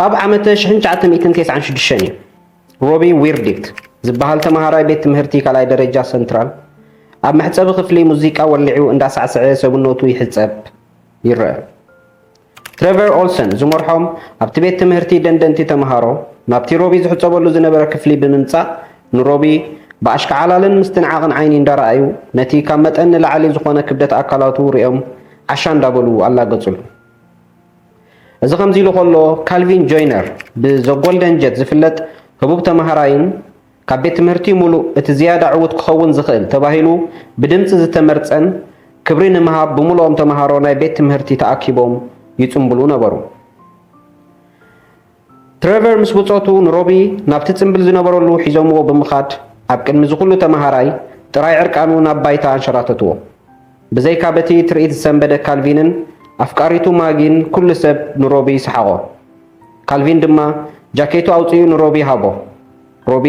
ኣብ ዓመተ ሽሕን ትሽዓተ ሚእትን ተስዓን ሽዱሽተን እዩ። ሮቢ ዊርዲክት ዝበሃል ተመሃራይ ቤት ትምህርቲ ካልኣይ ደረጃ ሰንትራል፣ ኣብ መሕጸቢ ክፍሊ ሙዚቃ ወሊዑ እንዳሳዕስዐ ሰብነቱ ይሕጸብ ይረአ። ትሬቨር ኦልሰን ዝመርሖም ኣብቲ ቤት ትምህርቲ ደንደንቲ ተመሃሮ፣ ናብቲ ሮቢ ዝሕጸበሉ ዝነበረ ክፍሊ ብምምጻእ፣ ንሮቢ ብኣሽካዓላልን ምስትንዓቕን ዓይኒ እንዳረኣዩ፣ ነቲ ካብ መጠን ንላዕሊ ዝኾነ ክብደት ኣካላቱ ሪኦም ዓሻ እንዳበሉ ኣላገጹሉ። እዚ ከምዚ ኢሉ ከሎ፣ ካልቪን ጆይነር፣ ብ The Golden Jet ዝፍለጥ ህቡብ ተመሃራይን ካብ ቤት ትምህርቲ ሙሉእ እቲ ዝያዳ ዕዉት ክኸውን ዝኽእል ተባሂሉ ብድምጺ ዝተመርጸን፣ ክብሪ ንምሃብ ብምሉኦም ተመሃሮ ናይ ቤት ትምህርቲ ተኣኪቦም ይጽምብሉ ነበሩ። ትሬቨር ምስ ብጾቱ ንሮቢ ናብቲ ጽምብል ዝነበረሉ ሒዞምዎ ብምኻድ፣ ኣብ ቅድሚ ዝኹሉ ተመሃራይ ጥራይ ዕርቃኑ ናብ ባይታ ኣንሸራተትዎ። ብዘይካ በቲ ትርኢት ዝሰንበደ ካልቪንን ኣፍቃሪቱ ማጊን፣ ኩሉ ሰብ ንሮቢ ሰሓቖ። ካልቪን ድማ ጃኬቱ ኣውጺኡ ንሮቢ ሃቦ። ሮቢ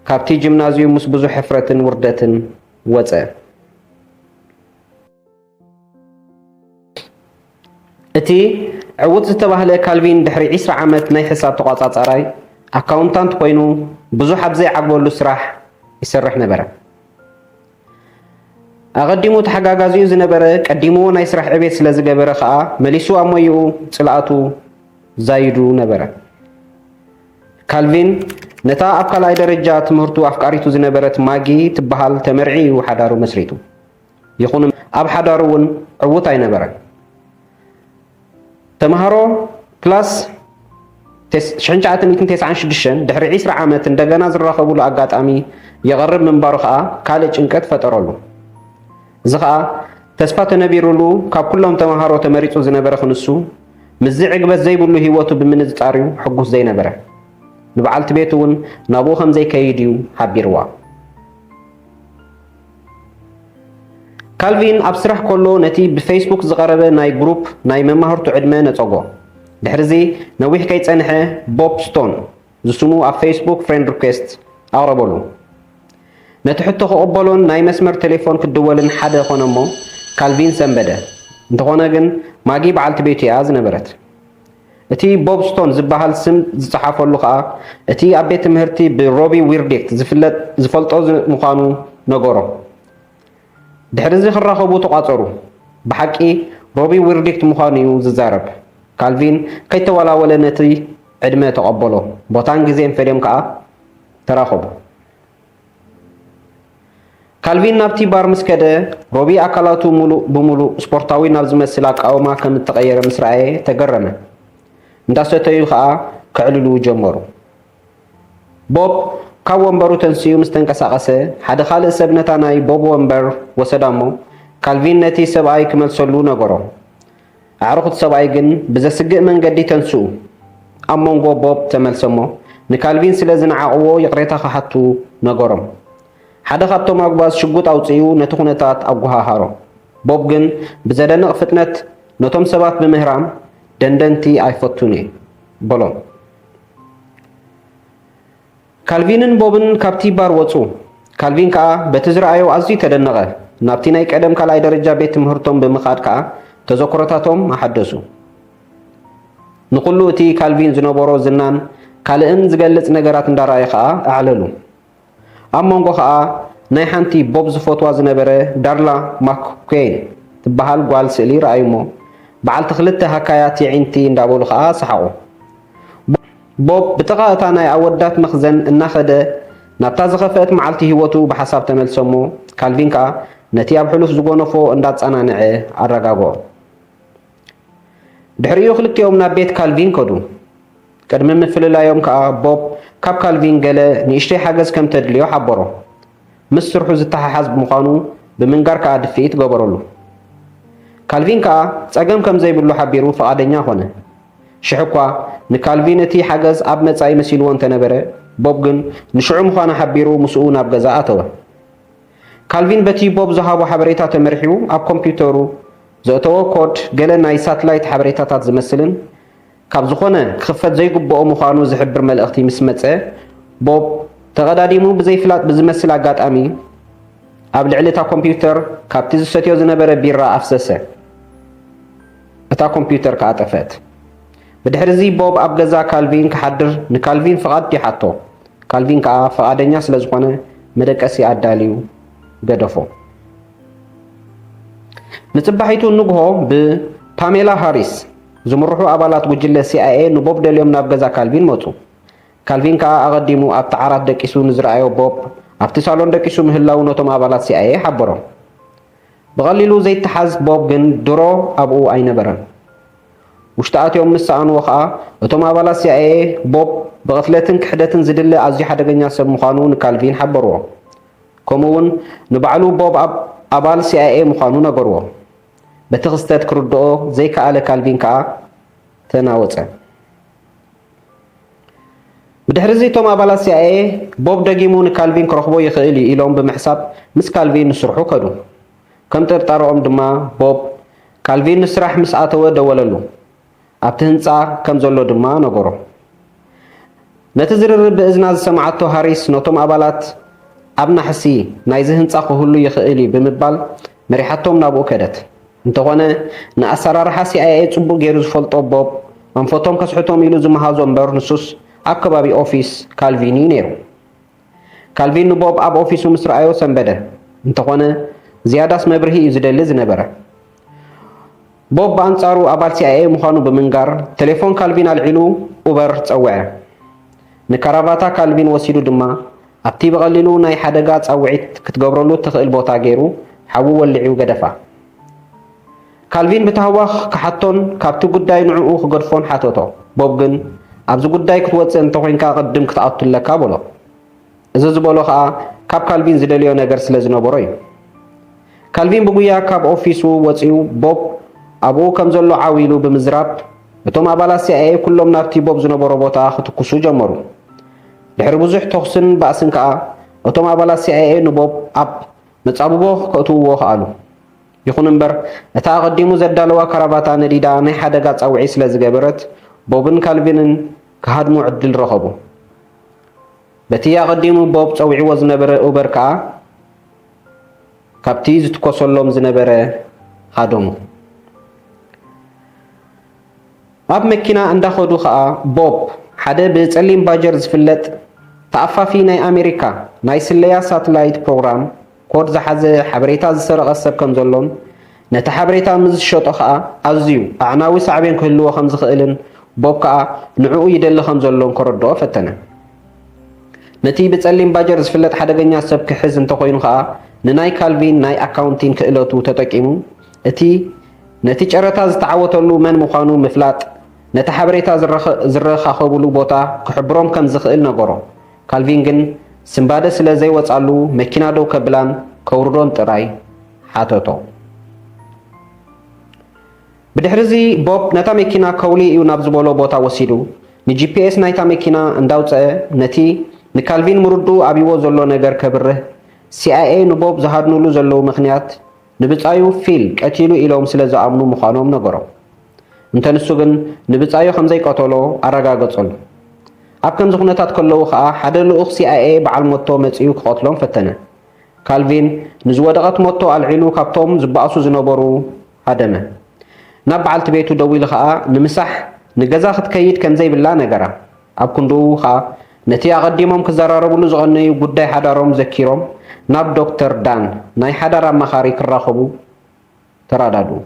ካብቲ ጂምናዝዩም ምስ ብዙሕ ሕፍረትን ውርደትን ወጸ። እቲ ዕዉት ዝተባህለ ካልቪን፣ ድሕሪ ዕስራ ዓመት ናይ ሕሳብ ተቖጻጻራይ ኣካውንታንት ኮይኑ፣ ብዙሕ ኣብ ዘይዓግበሉ ስራሕ ይሰርሕ ነበረ። ኣቐዲሙ ተሓጋጋዚኡ ዝነበረ ቀዲምዎ ናይ ስራሕ ዕቤት ስለ ዝገበረ ከኣ፣ መሊሱ ኣብ ሞያኡ ጽልኣቱ ዛይዱ ነበረ። ካልቪን ነታ ኣብ ካልኣይ ደረጃ ትምህርቱ ኣፍቃሪቱ ዝነበረት ማጊ ትበሃል ተመርዒ እዩ ሓዳሩ መስሪቱ። ይኹን፣ ኣብ ሓዳሩ እውን ዕዉት ኣይነበረን። ተምሃሮ ክላስ ቴስ-፣ ሽሕን ትሽዓተ ሚእትን ተስዓን ሽዱሽተን ድሕሪ ዕስራ ዓመት እንደገና ዝራኸቡሉ ኣጋጣሚ የቐርብ ምንባሩ ከኣ ካልእ ጭንቀት ፈጠረሉ። እዚ ከኣ ተስፋ ተነቢሩሉ፣ ካብ ኩሎም ተምሃሮ ተመሪጹ ዝነበረ ክንሱ፣ ምስዚ ዕግበት ዘይብሉ ህይወቱ ብምንጽጻር'ዩ ሕጉስ ዘይነበረ። ንበዓልቲ ቤቱ እውን ናብኡ ከም ዘይከይድ እዩ ሓቢርዋ። ካልቪን ኣብ ስራሕ ከሎ፣ ነቲ ብፌስቡክ ዝቐረበ ናይ ግሩፕ ናይ መማህርቱ ዕድመ ነጸጎ። ድሕሪዚ ነዊሕ ከይጸንሐ፣ ቦብ ስቶን ዝስሙ ኣብ ፌስቡክ ፍሬንድ ሪኩዌስት ኣቕረበሉ። ነቲ ሕቶ ክቕበሎን ናይ መስመር ቴሌፎን ክድወልን ሓደ ኾነ እሞ፣ ካልቪን ሰንበደ። እንተኾነ ግን፣ ማጊ በዓልቲ ቤቱ እያ ዝነበረት። እቲ ቦብ ስቶን ዝበሃል ስም ዝጸሓፈሉ ከኣ፣ እቲ ኣብ ቤት ትምህርቲ ብሮቢ ዊርዲክት ዝፍለጥ፣ ዝፈልጦ ዝ-፣ ምዃኑ ነገሮ። ድሕሪ እዚ ክራኸቡ ተቋጸሩ። ብሓቂ ሮቢ ዊርዲክት ምዃኑ እዩ ዝዛረብ። ካልቪን ከይተወላወለ ነቲ ዕድመ ተቐበሎ። ቦታን ግዜን ፈልዮም ከኣ ተራኸቡ። ካልቪን ናብቲ ባር ምስ ከደ፣ ሮቢ ኣካላቱ ሙሉእ ብሙሉእ ስፖርታዊ ናብ ዝመስል ኣቃውማ ከም እተቐየረ ምስ ረኣየ ተገረመ። እንዳሰተዩ ከኣ ከዕልሉ ጀመሩ። ቦብ ካብ ወንበሩ ተንሲኡ ምስ ተንቀሳቐሰ፣ ሓደ ካልእ ሰብ ነታ ናይ ቦብ ወንበር ወሰዳ እሞ፣ ካልቪን ነቲ ሰብኣይ ክመልሰሉ ነገሮ። ኣዕሩኽ እቲ ሰብኣይ ግን ብዘስግእ መንገዲ ተንስኡ። ኣብ መንጎ ቦብ ተመልሰ እሞ፣ ንካልቪን ስለ ዝነዓቕዎ ይቕሬታ ክሓቱ ነገሮም። ሓደ ካብቶም ኣጉባዝ ሽጉጥ ኣውጺኡ ነቲ ኩነታት ኣጓሃሃሮ። ቦብ ግን ብዘደንቕ ፍጥነት ነቶም ሰባት ብምህራም፣ "ደንደንቲ ኣይፈቱን እየ" በሎም። ካልቪንን ቦብን ካብቲ ባር ወጹ። ካልቪን ከኣ በቲ ዝረኣዮ ኣዝዩ ተደነቐ። ናብቲ ናይ ቀደም ካልኣይ ደረጃ ቤት ትምህርቶም ብምኻድ ከኣ ተዘክሮታቶም ኣሓደሱ። ንኹሉ እቲ ካልቪን ዝነበሮ ዝናን ካልእን ዝገልጽ ነገራት እንዳረኣየ ከኣ ኣዕለሉ። ኣብ መንጎ ከኣ ናይ ሓንቲ ቦብ ዝፈትዋ ዝነበረ ዳርላ ማክኩዌን ትበሃል ጓል ስእሊ ረኣዩ እሞ፣ በዓልቲ ክልተ ሃካያት የዒንቲ እንዳበሉ ከኣ ሰሓቑ። ቦብ ብጥቓ እታ ናይ ኣወዳት መኽዘን እናኸደ ናብታ ዝኸፍአት መዓልቲ ህይወቱ ብሓሳብ ተመልሰ እሞ፣ ካልቪን ከኣ ነቲ ኣብ ሕሉፍ ዝጎነፎ እንዳጸናንዐ ኣረጋግኦ። ድሕሪኡ ክልቲኦም ናብ ቤት ካልቪን ከዱ። ቅድሚ ምፍልላዮም ከኣ ቦብ ካብ ካልቪን ገለ ንእሽተይ ሓገዝ ከም ተድልዮ ሓበሮ። ምስ ስርሑ ዝተሓሓዝ ብምዃኑ ብምንጋር ከኣ ድፍኢት ገበረሉ። ካልቪን ከኣ ጸገም ከም ዘይብሉ ሓቢሩ ፍቓደኛ ኾነ። ሽሕ እኳ ንካልቪን እቲ ሓገዝ ኣብ መጻኢ መሲልዎ እንተነበረ፣ ቦብ ግን ንሽዑ ምዃኑ ሓቢሩ ምስኡ ናብ ገዛ ኣተወ። ካልቪን በቲ ቦብ ዝሃቦ ሓበሬታ ተመርሒሩ ኣብ ኮምፒውተሩ ዘእተዎ ኮድ ገለ ናይ ሳትላይት ሓበሬታታት ዝመስልን ካብ ዝኾነ ክኽፈት ዘይግብኦ ምዃኑ ዝሕብር መልእኽቲ ምስ መጸ፣ ቦብ ተቐዳዲሙ ብዘይፍላጥ ብዝመስል ኣጋጣሚ ኣብ ልዕሊ እታ ኮምፒውተር ካብቲ ዝሰትዮ ዝነበረ ቢራ ኣፍሰሰ። እታ ኮምፒውተር ከኣ ጠፍአት። ብድሕርዚ ቦብ ኣብ ገዛ ካልቪን ክሓድር ንካልቪን ፍቓድ ይሓቶ። ካልቪን ከኣ ፍቓደኛ ስለ ዝኾነ መደቀሲ ኣዳልዩ ገደፎ። ንጽባሒቱ ንግሆ ብፓሜላ ሃሪስ ዝምርሑ ኣባላት ጉጅለ ሲ ኣይ ኤ ንቦብ ደልዮም ናብ ገዛ ካልቪን መጹ። ካልቪን ከኣ ኣቐዲሙ ኣብቲ ዓራት ደቂሱ ንዝረኣዮ ቦብ ኣብቲ ሳሎን ደቂሱ ምህላዉ ነቶም ኣባላት ሲ ኣይ ኤ ሓበሮም። ብቐሊሉ ዘይተሓዝ ቦብ ግን ድሮ ኣብኡ ኣይነበረን። ውሽጢ ኣትዮም ምስ ሰኣንዎ ኸኣ እቶም ኣባላት ሲ ኣይ ኤ ቦብ ብቕትለትን ክሕደትን ዝድለ ኣዝዩ ሓደገኛ ሰብ ምዃኑ ንካልቪን ሓበርዎ። ከምኡ እውን ንባዕሉ ቦብ ኣብ ኣባል ሲ ኣይ ኤ ምዃኑ ነገርዎ። በቲ ክስተት ክርድኦ ዘይከኣለ ካልቪን ከኣ ተናወጸ። ብድሕርዚ እቶም ኣባላት ሲ ኣይ ኤ ቦብ ደጊሙ ንካልቪን ክረኽቦ ይኽእል እዩ ኢሎም ብምሕሳብ ምስ ካልቪን ንስርሑ ከዱ። ከም ጥርጣረኦም ድማ ቦብ ካልቪን ንስራሕ ምስ ኣተወ ደወለሉ። ኣብቲ ህንጻ ከም ዘሎ ድማ ነገሮ። ነቲ ዝርርብ ብእዝና ዝሰምዓቶ ሃሪስ ነቶም ኣባላት ኣብ ናሕሲ ናይዚ ህንጻ ክህሉ ይኽእል እዩ ብምባል መሪሓቶም ናብኡ ከደት። እንተኾነ ንኣሰራርሓ ሲ ኣይ ኤ ጽቡቕ ገይሩ ዝፈልጦ ቦብ ኣንፈቶም ከስሕቶም ኢሉ ዝመሃዞ እምበር ንሱስ ኣብ ከባቢ ኦፊስ ካልቪን እዩ ነይሩ። ካልቪን ንቦብ ኣብ ኦፊሱ ምስ ረኣዮ ሰንበደ። እንተኾነ ዝያዳስ መብርሂ እዩ ዝደሊ ዝነበረ። ቦብ ብኣንጻሩ ኣባል ሲ ኣይ ኤ ምዃኑ ብምንጋር ቴሌፎን ካልቪን ኣልዒሉ ኡበር ጸውዐ። ንካራቫታ ካልቪን ወሲዱ ድማ ኣብቲ ብቐሊሉ ናይ ሓደጋ ጻውዒት ክትገብረሉ እትኽእል ቦታ ገይሩ ሓዊ ወሊዑ ገደፋ። ካልቪን ብታህዋኽ ክሓቶን ካብቲ ጉዳይ ንዕኡ ክገድፎን ሓተቶ። ቦብ ግን ኣብዚ ጉዳይ ክትወጽእ እንተኾይንካ ቅድም ክትኣቱ ኣለካ በሎ። እዚ ዝበሎ ኸኣ ካብ ካልቪን ዝደልዮ ነገር ስለ ዝነበሮ እዩ። ካልቪን ብጉያ ካብ ኦፊሱ ወጺኡ ቦብ ኣብኡ ከም ዘሎ ዓው ኢሉ ብምዝራብ እቶም ኣባላት ሲ ኣይ ኤ ኩሎም ናብቲ ቦብ ዝነበሮ ቦታ ክትኩሱ ጀመሩ። ድሕሪ ብዙሕ ተኹስን ባእስን ከኣ እቶም ኣባላት ሲ ኣይ ኤ ንቦብ ኣብ መጻብቦ ከእትውዎ ከኣሉ። ይኹን እምበር እታ ኣቐዲሙ ዘዳለዋ ካራቫታ ነዲዳ ናይ ሓደጋ ጻውዒት ስለ ዝገበረት ቦብን ካልቪንን ክሃድሙ ዕድል ረኸቡ። በቲ ኣቐዲሙ ቦብ ጸዊዕዎ ዝነበረ ኡበር ከኣ ካብቲ ዝትኮሰሎም ዝነበረ ሃደሙ። ኣብ መኪና እንዳኸዱ ከኣ ቦብ ሓደ ብጸሊም ባጀር ዝፍለጥ ተኣፋፊ ናይ ኣሜሪካ ናይ ስለያ ሳትላይት ፕሮግራም ኮድ ዝሓዘ ሓበሬታ ዝሰረቐ ሰብ ከም ዘሎን ነቲ ሓበሬታ ምስ ዝሸጦ ከኣ ኣዝዩ ኣዕናዊ ሳዕቤን ክህልዎ ከም ዝኽእልን ቦብ ከኣ ንዕኡ ይደሊ ከም ዘሎን ከረድኦ ፈተነ። ነቲ ብጸሊም ባጀር ዝፍለጥ ሓደገኛ ሰብ ክሕዝ እንተኾይኑ ከኣ ንናይ ካልቪን ናይ ኣካውንቲን ክእለቱ ተጠቂሙ እቲ ነቲ ጨረታ ዝተዓወተሉ መን ምዃኑ ምፍላጥ ነቲ ሓበሬታ ዝረኸ- ዝረኻኸቡሉ ቦታ ክሕብሮም ከም ዝኽእል ነገሮ። ካልቪን ግን ስንባደ ስለ ዘይወጻሉ መኪና ደው ከብላን ከውርዶን ጥራይ ሓተቶ። ብድሕርዚ ቦብ ነታ መኪና ከውሊ እዩ ናብ ዝበሎ ቦታ ወሲዱ ንጂ ፒ ኤስ ናይታ መኪና እንዳውጸአ ነቲ ንካልቪን ምርድኡ ኣብይዎ ዘሎ ነገር ከብርህ ሲ ኣይ ኤ ንቦብ ዝሃድኑሉ ዘለዉ ምኽንያት ንብጻዩ ፊል ቀቲሉ ኢሎም ስለ ዝኣምኑ ምዃኖም ነገሮም። እንተ ንሱ ግን ንብጻዩ ከም ዘይቀተሎ ኣረጋገጸሉ። ኣብ ከምዚ ኩነታት ከለዉ ከኣ ሓደ ልኡኽ ሲ ኣይ ኤ በዓል ሞቶ መጺኡ ክቐትሎም ፈተነ። ካልቪን ንዝወደቐት ሞቶ ኣልዒሉ ካብቶም ዝበኣሱ ዝነበሩ ሃደመ። ናብ በዓልቲ ቤቱ ደዊሉ ከኣ ንምሳሕ ንገዛ ክትከይድ ከም ዘይብላ ነገራ። ኣብ ክንድኡ ከኣ ነቲ ኣቐዲሞም ክዘራረብሉ ዝቐነዩ ጉዳይ ሓዳሮም ዘኪሮም ናብ ዶክተር ዳን ናይ ሓዳር ኣማኻሪ ክራኸቡ ተራዳድኡ።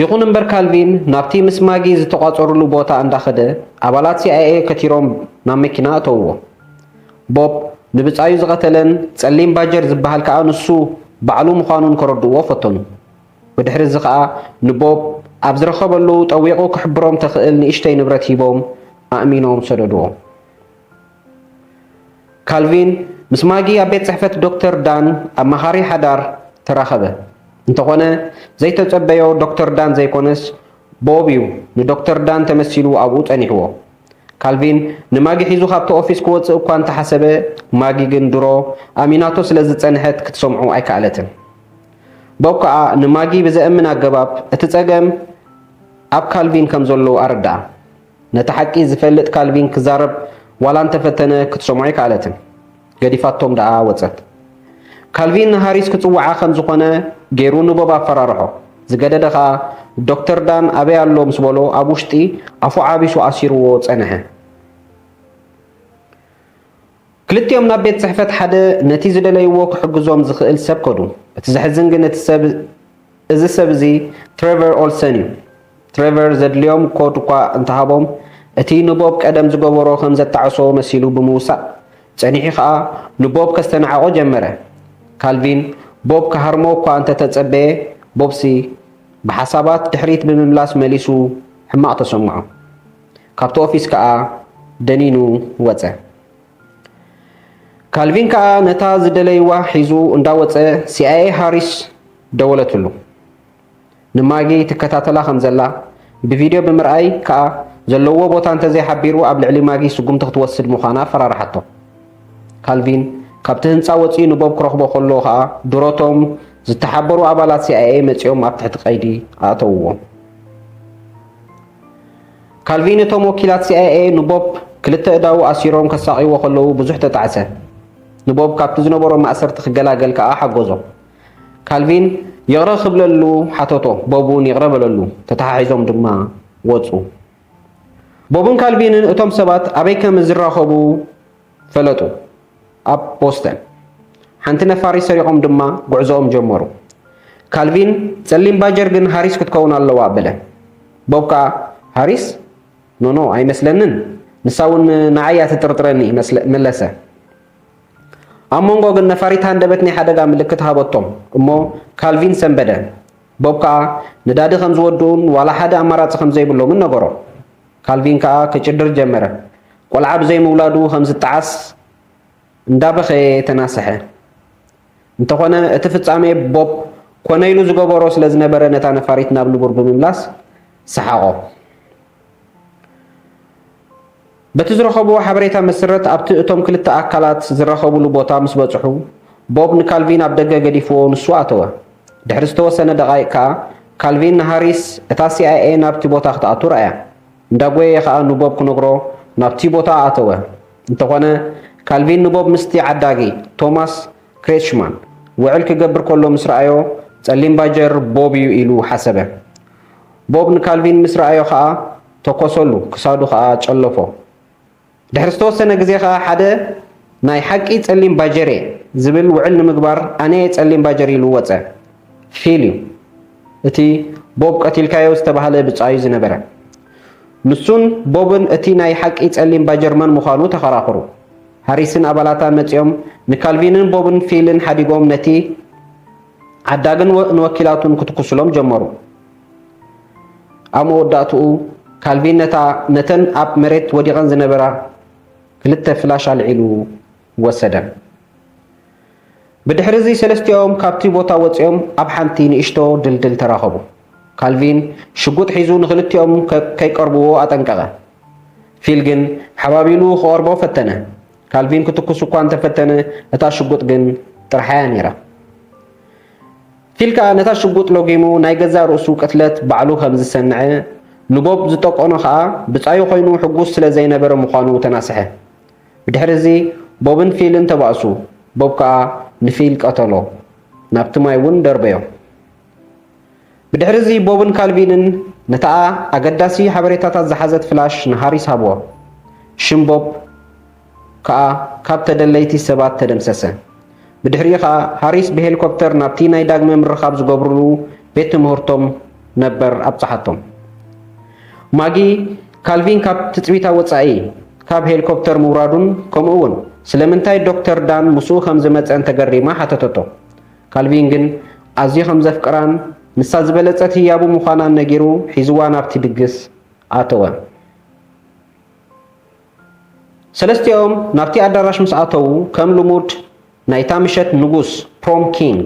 ይኹን እምበር ካልቪን ናብቲ ምስ ማጊ ዝተቋጸሩሉ ቦታ እንዳኸደ ኣባላት ሲ ኣይ ኤ ከቲሮም ናብ መኪና ኣተውዎ። ቦብ ንብጻዩ ዝቐተለን ጸሊም ባጀር ዝበሃል ከኣ ንሱ ባዕሉ ምዃኑን ከረድእዎ ፈተኑ። ብድሕሪ እዚ ከኣ ንቦብ ኣብ ዝረኸበሉ ጠዊቑ ክሕብሮም ተኽእል ንእሽተይ ንብረት ሂቦም ኣእሚኖም ሰደድዎ። ካልቪን ምስ ማጊ ኣብ ቤት ጽሕፈት ዶክተር ዳን ኣማኻሪ ሓዳር ተራኸበ። እንተኾነ ዘይተጸበዮ ዶክተር ዳን ዘይኮነስ ቦብ እዩ ንዶክተር ዳን ተመሲሉ ኣብኡ ጸኒሕዎ። ካልቪን ንማጊ ሒዙ ካብቲ ኦፊስ ክወጽእ እኳ እንተሓሰበ ማጊ ግን ድሮ ኣሚናቶ ስለ ዝጸንሐት ክትሰምዖ ኣይከኣለትን። ቦብ ከኣ ንማጊ ብዘእምን ኣገባብ እቲ ጸገም ኣብ ካልቪን ከም ዘሎ ኣረድኣ። ነቲ ሓቂ ዝፈልጥ ካልቪን ክዛረብ ዋላ እንተፈተነ ክትሰምዖ ኣይከኣለትን። ገዲፋቶም ደኣ ወጸት። ካልቪን ንሃሪስ ክጽውዓ ከም ዝኾነ ገይሩ ንቦብ ኣፈራርሖ። ዝገደደ ከኣ፣ "ዶክተር ዳን ኣበይ ኣሎ?" ምስ በሎ፣ ኣብ ውሽጢ ኣፉ ዓቢሱ ኣሲርዎ ጸንሐ። ክልቲኦም ናብ ቤት ጽሕፈት ሓደ ነቲ ዝደለይዎ ክሕግዞም ዝኽእል ሰብ ከዱ። እቲ ዘሕዝን ግን እቲ ሰብ፣ እዚ ሰብ እዚ ትሬቨር ኦልሰን እዩ። ትሬቨር ዘድልዮም ኮድ እኳ እንተሃቦም፣ እቲ ንቦብ ቀደም ዝገበሮ ከም ዘጣዕሶ መሲሉ ብምውሳእ፣ ጸኒሑ ኸኣ ንቦብ ከስተናዕቖ ጀመረ። ካልቪን ቦብ ክሃርሞ እኳ እንተተጸበየ፣ ቦብሲ ብሓሳባት ድሕሪት ብምምላስ መሊሱ ሕማቕ ተሰምዖ። ካብቲ ኦፊስ ከኣ ደኒኑ ወጸ። ካልቪን ከኣ ነታ ዝደለይዋ ሒዙ እንዳወጸ፣ ሲኣይኤ ሃሪስ ደወለትሉ። ንማጊ ትከታተላ ከም ዘላ ብቪድዮ ብምርኣይ ከኣ፣ ዘለዎ ቦታ እንተዘይሓቢሩ ኣብ ልዕሊ ማጊ ስጉምቲ ክትወስድ ምዃና ኣፈራርሓቶ። ካልቪን ካብቲ ህንጻ ወጺኡ ንቦብ ክረኽቦ ከሎ ከኣ፣ ድሮቶም ዝተሓበሩ ኣባላት ሲኣይኤ መጺኦም ኣብ ትሕቲ ቀይዲ ኣእተውዎ። ካልቪን እቶም ወኪላት ሲኣይኤ ንቦብ ክልተ እዳዉ ኣሲሮም ከሳቕይዎ ከለዉ ብዙሕ ተጣዕሰ። ንቦብ ካብቲ ዝነበሮ ማእሰርቲ ክገላገል ከኣ ሓገዞ። ካልቪን ይቕረ ክብለሉ ሓተቶ፣ ቦብ እውን ይቕረ በለሉ። ተተሓሒዞም ድማ ወጹ። ቦብን ካልቪንን እቶም ሰባት ኣበይ ከም ዝራኸቡ ፈለጡ፣ ኣብ ቦስተን። ሓንቲ ነፋሪት ሰሪቖም ድማ ጉዕዞኦም ጀመሩ። ካልቪን፣ "ጸሊም ባጀር ግን ሃሪስ ክትከውን ኣለዋ" በለ። ቦብ ከኣ፣ "ሃሪስ? ኖኖ፣ ኣይመስለንን። ንሳ እውን ንዓይ እያ ትጥርጥረኒ" መስለ-፣ መለሰ። ኣብ መንጎ ግን ነፋሪት ሃንደበት ናይ ሓደጋ ምልክት ሃበቶም እሞ ካልቪን ሰንበደ። ቦብ ከኣ ነዳዲ ከም ዝወድኡን ዋላ ሓደ ኣማራጺ ከም ዘይብሎምን ነገሮ። ካልቪን ከኣ ክጭድር ጀመረ። ቆልዓ ብዘይ ምውላዱ ከም ዝጠዓስ እንዳበኸየ ተናስሐ። እንተኾነ እቲ ፍጻሜ ቦብ ኮነ ኢሉ ዝገበሮ ስለ ዝነበረ ነታ ነፋሪት ናብ ንቡር ብምምላስ ሰሓቖ። በቲ ዝረኸብዎ ሓበሬታ መሰረት ኣብቲ እቶም ክልተ ኣካላት ዝራኸቡሉ ቦታ ምስ በጽሑ፣ ቦብ ንካልቪን ኣብ ደገ ገዲፍዎ ንሱ ኣተወ። ድሕሪ ዝተወሰነ ደቓይቕ ከኣ ካልቪን ንሃሪስ እታ ሲኣይኤ ናብቲ ቦታ ክትኣቱ ረኣያ። እንዳጎየየ ከኣ ንቦብ ክነግሮ ናብቲ ቦታ ኣተወ። እንተኾነ ካልቪን ንቦብ ምስቲ ዓዳጊ ቶማስ ክሬትሽማን ውዕል ክገብር ከሎ ምስ ረኣዮ፣ ጸሊም ባጀር ቦብ እዩ ኢሉ ሓሰበ። ቦብ ንካልቪን ምስ ረኣዮ ከኣ ተኮሰሉ፣ ክሳዱ ከኣ ጨለፎ። ድሕሪ ዝተወሰነ ግዜ ከኣ ሓደ ናይ ሓቂ ጸሊም ባጀር እየ ዝብል ውዕል ንምግባር ኣነ እየ ጸሊም ባጀር ኢሉ ወጸ። ፊል እዩ እቲ ቦብ ቀቲልካዮ ዝተባህለ ብጻዩ ዝነበረ። ንሱን ቦብን እቲ ናይ ሓቂ ጸሊም ባጀር መን ምዃኑ ተኸራኸሩ። ሃሪስን ኣባላታን መጺኦም ንካልቪንን ቦብን ፊልን ሓዲጎም ነቲ ዓዳግን ወ-፣ ንወኪላቱን ክትኩስሎም ጀመሩ። ኣብ መወዳእትኡ ካልቪን ነታ፣ ነተን ኣብ መሬት ወዲቐን ዝነበራ ክልተ ፍላሽ ኣልዒሉ ወሰደን። ብድሕሪ እዚ ሰለስቲኦም ካብቲ ቦታ ወጺኦም ኣብ ሓንቲ ንእሽቶ ድልድል ተራኸቡ። ካልቪን ሽጉጥ ሒዙ ንኽልቲኦም ከ-፣ ከይቀርብዎ ኣጠንቀቐ። ፊል ግን ሓባቢሉ ክቐርቦ ፈተነ። ካልቪን ክትኩስ እኳ እንተፈተነ፣ እታ ሽጉጥ ግን ጥርሓያ ነይራ። ፊል ከኣ ነታ ሽጉጥ ለጒሙ ናይ ገዛእ ርእሱ ቅትለት ባዕሉ ከም ዝሰንዐ፣ ንቦብ ዝጠቆኖ ከኣ ብጻዩ ኮይኑ ሕጉስ ስለ ዘይነበረ ምዃኑ ተናስሐ። ብድሕሪ እዚ ቦብን ፊልን ተባእሱ። ቦብ ከኣ ንፊል ቀተሎ፣ ናብቲ ማይ እውን ደርበዮ። ብድሕሪ እዚ ቦብን ካልቪንን ነታ ኣገዳሲ ሓበሬታታት ዝሓዘት ፍላሽ ንሃሪስ ሃብዎ። ሽም ቦብ ከኣ ካብ ተደለይቲ ሰባት ተደምሰሰ። ብድሕሪኡ ከኣ ሃሪስ ብሄሊኮፕተር ናብቲ ናይ ዳግመ ምርኻብ ዝገብርሉ ቤት ትምህርቶም ነበር ኣብጽሓቶም። ማጊ፣ ካልቪን ካብ ትጽቢታ ወጻኢ ካብ ሄሊኮፕተር ምውራዱን ከምኡ እውን ስለምንታይ ዶክተር ዳን ምስኡ ከም ዝመጸን ተገሪማ ሓተተቶ። ካልቪን ግን ኣዝዩ ከም ዘፍቅራን ንሳ ዝበለጸት ህያቡ ምዃናን ነጊሩ ሒዝዋ ናብቲ ድግስ ኣተወ። ሰለስቲኦም ናብቲ ኣዳራሽ ምስ ኣተዉ፣ ከም ልሙድ ናይታ ምሸት ንጉስ፣ ፕሮም ኪንግ፣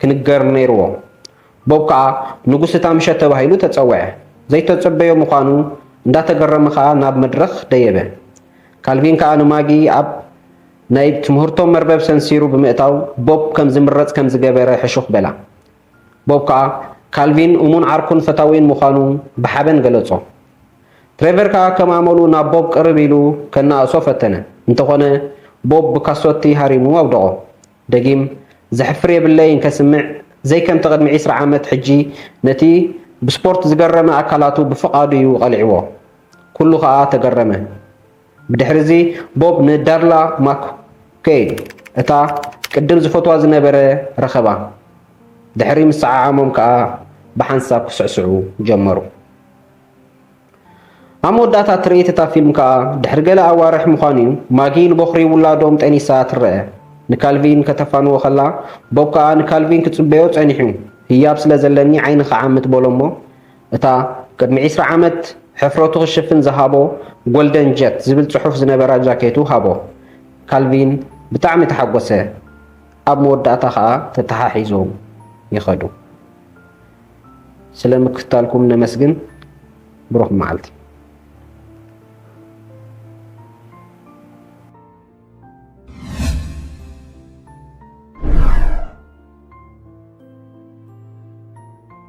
ክንገር ነይርዎ። ቦብ ከኣ ንጉስ እታ ምሸት ተባሂሉ ተጸውዐ። ዘይተጸበዮ ምዃኑ እንዳተገረመ ከኣ ናብ መድረኽ ደየበ። ካልቪን ከኣ ንማጊ ኣብ ናይ ትምህርቶም መርበብ ሰንሲሩ ብምእታው፣ ቦብ ከም ዝምረጽ ከም ዝገበረ ሕሹኽ በላ። ቦብ ከኣ ካልቪን እሙን ዓርኩን ፈታዊኡን ምዃኑ ብሓበን ገለጾ። ትሬቨር ከኣ ከም ኣመሉ ናብ ቦብ ቅርብ ኢሉ ከነኣእሶ ፈተነ። እንተኾነ፣ ቦብ ብካሶቲ ሃሪሙ ኣውደቖ። ደጊም ዘሕፍር የብለይን ከስምዕ ዘይከምቲ ቅድሚ ዕስራ ዓመት፣ ሕጂ ነቲ ብስፖርት ዝገረመ ኣካላቱ ብፍቓዱ እዩ ቀሊዕዎ። ኩሉ ኸኣ ተገረመ። ብድሕርዚ ቦብ ንዳርላ ማክኬይድ፣ እታ ቅድም ዝፈትዋ ዝነበረ፣ ረኸባ። ድሕሪ ምስዓዓሞም ከኣ ብሓንሳብ ክስዕስዑ ጀመሩ። ኣብ መወዳእታ ትርኢት እታ ፊልም ከኣ፣ ድሕሪ ገለ ኣዋርሕ ምዃኑ እዩ፣ ማጊ ንበኹሪ ውላዶም ጠኒሳ ትረአ። ንካልቪን ከተፋንዎ ከላ፣ ቦብ ከኣ ንካልቪን ክጽበዮ ጸኒሑ። ህያብ ስለ ዘለኒ ዓይኒ ክዓምት በሎ እሞ፣ እታ ቅድሚ ዕስራ ዓመት ሕፍረቱ ክሽፍን ዝሃቦ ጎልደን ጀት ዝብል ጽሑፍ ዝነበራ ጃኬቱ ሃቦ። ካልቪን ብጣዕሚ ተሓጎሰ። ኣብ መወዳእታ ኸኣ ተተሓሒዞም ይኸዱ። ስለ ምክትታልኩም ነመስግን። ብሩኽ መዓልቲ።